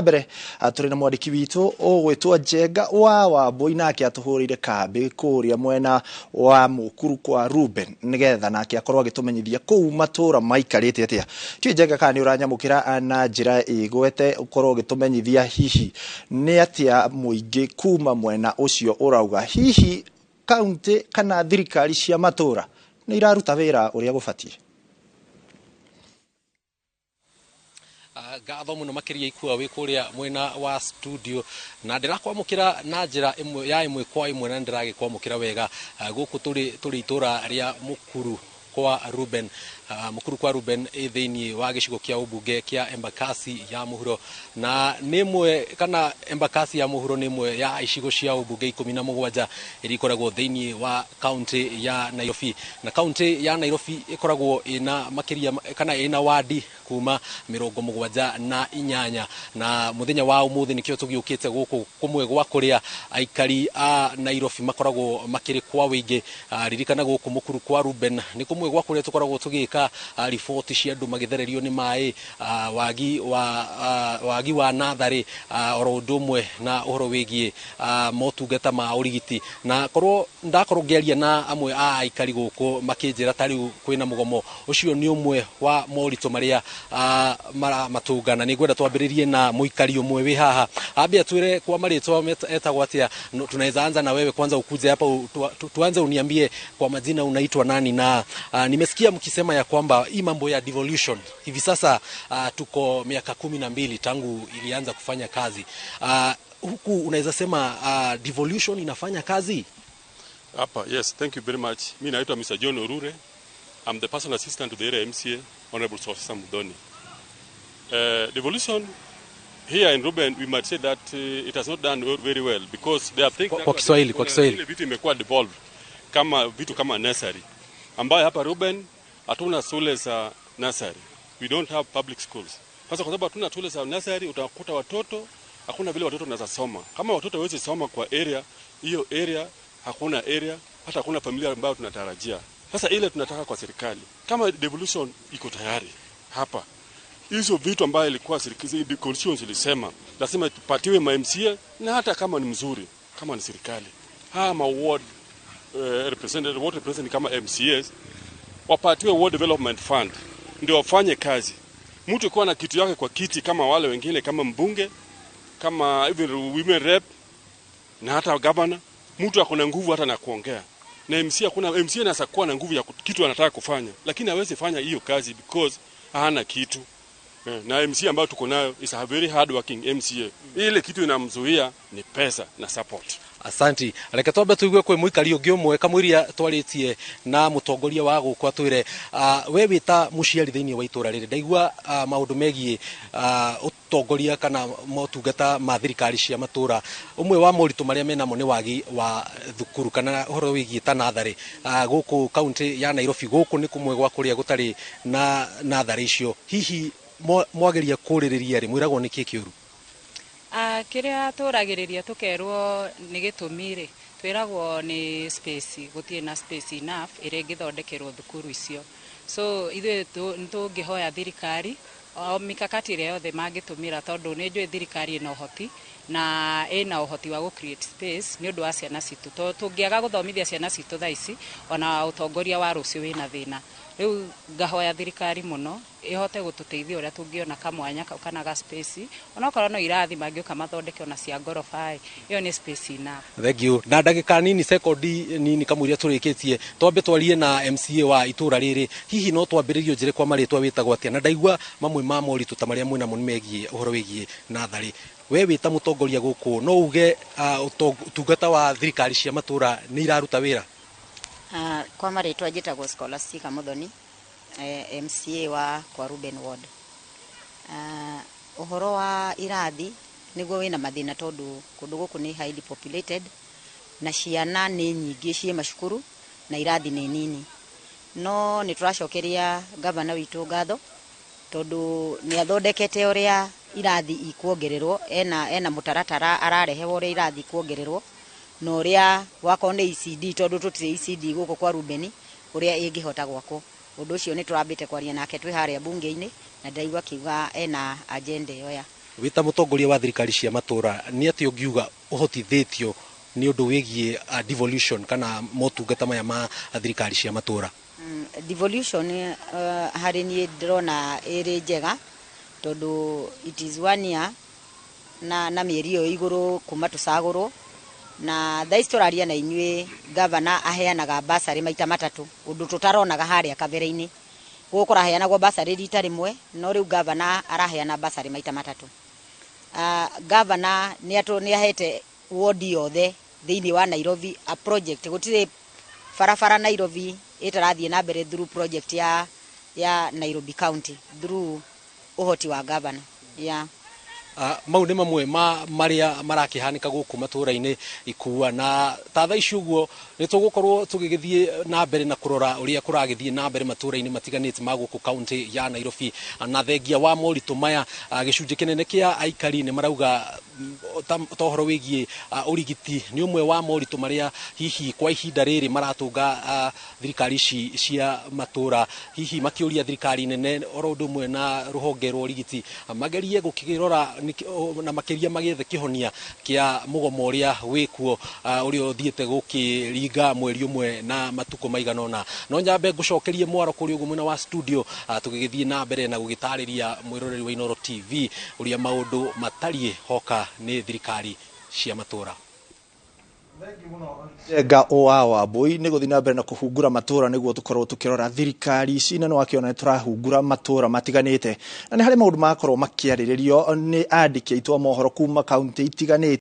Mbere tũrĩ na mwandĩki witũ ũgwĩtwo Njenga wa Wambui, nake atũhũrĩire kambĩ kũrĩa mwena wa Mũkuru kwa Ruben nĩgetha nake akorwo agĩtũmenyithia kũu matũra maikarĩte atĩa. Tiũĩ Njenga kana nĩ ũranyamũkĩra na njĩra ĩgwete ũkorwo ũgĩtũmenyithia hihi nĩ atĩa mũingĩ kuma mwena ũcio ũrauga, hihi kaunti kana thirikari cia matũra nĩ iraruta wĩra ũrĩa gũbatiĩ. Ngatho muno makiria ikua wi kuria mwena wa studio na ndirakwamukira na njira imwe ya imwe kwa imwe na ndiragikwamukira wega. Guku turi itura ria Mukuru kwa Ruben. Mukuru kwa Ruben ĩ thĩinĩ wa gĩcigo kĩa ũmbunge kĩa Embakasi ya Mũhuro, na nĩ ĩmwe kana Embakasi ya Mũhuro nĩ ĩmwe ya icigo cia ũmbunge 17 iria ikoragwo thĩinĩ wa kaunti ya Nairobi. Na kaunti ya Nairobi ĩkoragwo ĩna makĩria kana ĩna wadi kuma 78, na mũthenya wa ũmũthĩ nĩkĩo tũgĩũkĩte gũkũ kũmwe gwa kũrĩa aikari a Nairobi makoragwo makĩrĩ kwa wĩingĩ. Ririkana gũkũ Mukuru kwa Ruben nĩ kũmwe gwa kũrĩa tũkoragwo tũgĩka riboti cia andũ magĩthererio nĩ maĩ, wagi wa natharĩ, oro ũndũ ũmwe na ũhoro wĩgiĩ motungata ma ũrigiti. Na korwo ndakorwo ngĩaria na amwe a aikari gũkũ makĩnjĩra ta rĩu kwĩna mũgomo ũcio nĩ ũmwe wa moritũ marĩa maramatũnga. Na nĩ ngwenda twambĩrĩrie na mũikari ũmwe wĩ haha, ambe atwĩre kwa marĩtwa etagwo atĩa. Tunaweza anza na wewe kwanza, ukuje hapa tuanze uniambie kwa majina unaitwa nani, na nimesikia mkisema ya kwamba hii mambo ya devolution hivi sasa tuko miaka 12 tangu ilianza kufanya kazi. Huku unaweza sema devolution inafanya kazi? Hapa, yes, thank you very much. Mi naitwa Mr. John Orure. I'm the personal assistant to the area MCA, Honorable Sofisa Mudoni. Devolution here in Ruben, we might say that it has not done very well because there are things Kwa Kiswahili, kwa Kiswahili. Ile vitu imekuwa devolved kama vitu kama nursery, ambayo hapa Ruben hatuna shule za nursery. We don't have public schools. Sasa kwa sababu hatuna shule za nursery, utakuta watoto hakuna vile watoto wanaweza soma. Kama watoto hawezi soma kwa area hiyo, area hakuna area, hata hakuna familia ambayo tunatarajia. Sasa ile tunataka kwa serikali, kama devolution iko tayari hapa, hizo vitu ambayo ilikuwa serikali constitution ilisema lazima tupatiwe ma MCA, na hata kama ni mzuri kama ni serikali, haya ma ward representative, ward representative kama MCAs wapatiwe ward development fund ndio wafanye kazi. Mtu kuwa na kitu yake kwa kiti kama wale wengine, kama mbunge, kama even women rep na hata governor, mtu ako na nguvu hata na kuongea. Na MC hakuna, MC anaweza kuwa na nguvu ya kitu anataka kufanya, lakini hawezi fanya hiyo kazi because hana kitu. Na MC ambayo tuko nayo is a very hard working MCA. Ile kitu inamzuia ni pesa na support. Asanti. Reke twambe tuigue kwĩ mũikari ũngĩ ũmwe kamũiria twarĩtie na mũtongoria wa gũkũ atwĩre, we wĩ ta mũciari thĩinĩ wa itũra rĩrĩ, ndaigua maũndũ megiĩ ũtongoria kana motungata ma thirikari cia matũra, ũmwe wa moritũ marĩa menamo nĩ wagi wa thukuru kana ũhoro wĩgiĩ ta natharĩ. Gũkũ kaunti ya Nairobi gũkũ nĩ kũmwe gwa kũrĩa gũtarĩ na natharĩ icio, hihi mwageria kũrĩrĩria rĩ, mwĩragwo nĩ kĩ kĩũru? Kĩrĩa tũragĩrĩria tũkerwo nĩ gĩtũmi rĩ, twĩragwo nĩ space, gũtirĩ na space enough ĩrĩa ĩngĩthondekerwo thukuru icio. So ithuĩ nĩ tũngĩhoya thirikari o mikakati ĩrĩa yothe mangĩtũmĩra, tondũ nĩ njũĩ thirikari ĩna ũhoti na ĩna ũhoti wa gũ create space nĩ ũndũ wa ciana citũ, tondũ tũngĩaga gũthomithia ciana citũ thaa ici, ona ũtongoria wa rũciũ wĩna thĩna. Rĩu ngahoya thirikari mũno ĩhote gũtũteithia ũrĩa tũngĩona kamwanya kau kana ga space, onokorwo no irathi mangĩũka mathondeke ona cia ngoroba, ĩyo nĩ space enough. Thank you. Na ndagĩka nini, sekondi nini kamũiria tũrĩkĩtie, twambe twarie na MCA wa itũra rĩrĩ. Hihi no twambĩrĩrie ũnjĩre kwa marĩtwa wĩtagwo atĩa, na ndaigua mamwe ma moritũ ta marĩa mwĩnamo nĩ megiĩ ũhoro wĩgiĩ natharĩ. We wĩ ta mũtongoria gũkũ, no uge ũtungata wa thirikari cia matũra nĩ iraruta wĩra? Kwa marĩtwa njĩtagwo Scholastica Muthoni, MCA wa kwa Ruben Ward. Ũhoro wa irathi nĩguo wĩna mathĩna, tondũ kũndũ gũkũ nĩ highly populated na ciana nĩ nyingĩ ciĩ macukuru na irathi nĩ nini. No nĩ tũracokeria gavana witũ ngatho, tondũ nĩ athondekete ũrĩa irathi ikuongererwo, ena mũtaratara ararehe wa ũrĩa irathi ikuongererwo, na ũrĩa wakorwo nĩ ECD, tondũ tũtirĩ ECD gũkũ kwa Rubeni, ũrĩa ĩngĩhota gwakwo. Ũndũ ũcio nĩ tũrambĩte kwaria nake twĩ harĩa bunge-inĩ, na ndaigua akiuga ena agenda ĩyo ya. Wĩ ta mũtongoria wa thirikari cia matũra, nĩ atĩ ũngiuga ũhotithĩtio nĩ ũndũ wĩgiĩ devolution kana motungata maya ma thirikari cia matũra? Devolution harĩ niĩ ndĩrona ĩrĩ njega tondũ it is one year na mĩeri ĩyo igũrũ kuma tũcagũrwo, na thaa ici tũraria na inyuĩ gavana aheanaga basarĩ maita matatũ, ũndũ tũtaronaga harĩa kabere-inĩ. Gũkũ kũraheanagwo basarĩ rita rĩmwe, no rĩu gavana araheana basarĩ maita matatũ. Gavana nĩ ahete wodi yothe thĩinĩ wa Nairobi a project. Gũtirĩ barabara Nairobi ĩtarathiĩ na mbere through project ya Nairobi County through ũhoti wa gavana, yeah. Mau nĩ mamwe ma marĩa marakĩhanĩka gũkũ matũra-inĩ Ikua, na ta thaa ici ũguo nĩ tũgũkorwo tũgĩgĩthiĩ na mbere na kũrora ũrĩa kũragĩthiĩ na mbere matũra-inĩ matiganĩte ma gũkũ kaunti ya Nairobi. Na thengia wa moritũ maya, gĩcunjĩ kĩnene kĩa aikari nĩ marauga ta ũhoro wĩgiĩ ũrigiti nĩ ũmwe wa moritũ marĩa hihi kwa ihinda rĩrĩ maratũnga thirikari ici cia matũra, hihi makĩũria thirikari nene oro ũndũ ũmwe na rũhonge rwa ũrigiti magerie gũkĩrora na makĩria magĩethe kĩhonia kĩa mũgomo ũrĩa wĩkuo, ũrĩa ũthiĩte gũkĩringa mweri ũmwe na matukũ maigana ũna. No nyambe ngũcokerie mwaro kũrĩa ũguo mwena wa studio, tũgĩgĩthiĩ na mbere na gũgĩtarĩria mwĩroreri wa Inooro TV ũrĩa maũndũ matariĩ hoka nĩ thirikari cia matũra. Njenga wa Wambui nĩ gũthiĩ na mbere na kũhungura matũra nĩguo tũkorwo tũkĩrora thirikari ici, na nĩwakĩona nĩ tũrahungura matũra matiganĩte, na nĩ harĩ maũndũ makorwo makĩarĩrĩrio nĩ andĩki aitũ a mohoro kuma kaunti itiganĩte.